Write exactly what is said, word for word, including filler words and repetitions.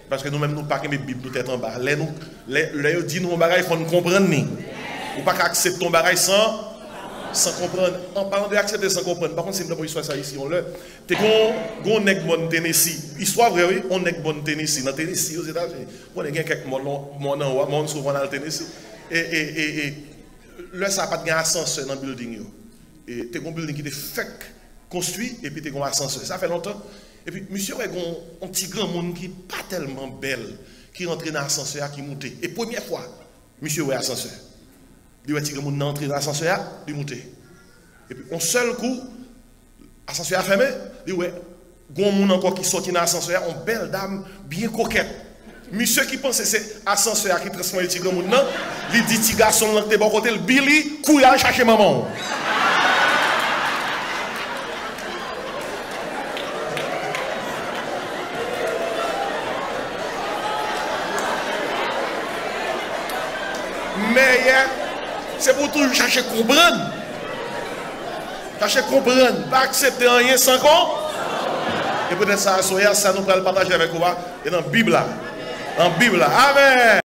Paske nou menm, nou pa kenbe Bib nou tèt anba. Lè nou, lè, lè yo di nou yon bagay, fò n konprann li. Ou pa ka aksepte yon bagay san, san konprann. An palan de aksepte san konprann, pa konn si m t ap yon istwa sa isi yon lè. Te gon, gon nèg mòn Tennessee. Istwa vrè, wi. On nèg mòn Tennessee. Nan Tennessee, Ozetazini. Ou konnen gen kèk mòn, mòn anwo, mòn souvan al Tennessee. E, e, e, e, lè sa a, pa t gen asansè nan building yo. E, te gon building ki te fèk konstwi, epi te gon asansè. Sa fè lontan. Epi, misye wè gon, on ti granmoun ki pa tèlman bèl, ki rantre nan asansè a, ki moute. E premyè fwa, misye wè asansè. Li wè ti granmoun nan antre nan asansè a, li moute. Epi, on sèl kou, asansè a fèmen, li wè gon moun ankò ki sòti nan asansè a, on bèl dam, byen kokèt. Misye ki panse se asansè a ki transfòme ti granmoun nan, li di ti gason l lan ki te bò kote l, Billy, kouri al chache manman w. Mèyè, se pou w toujou chache konprann. Chache konprann, pa aksepte anyen san kon. E poutèt sa, aswè a, sa nou pral pataje avèk ou a, e nan Bib la. Nan Bib la. Amèn!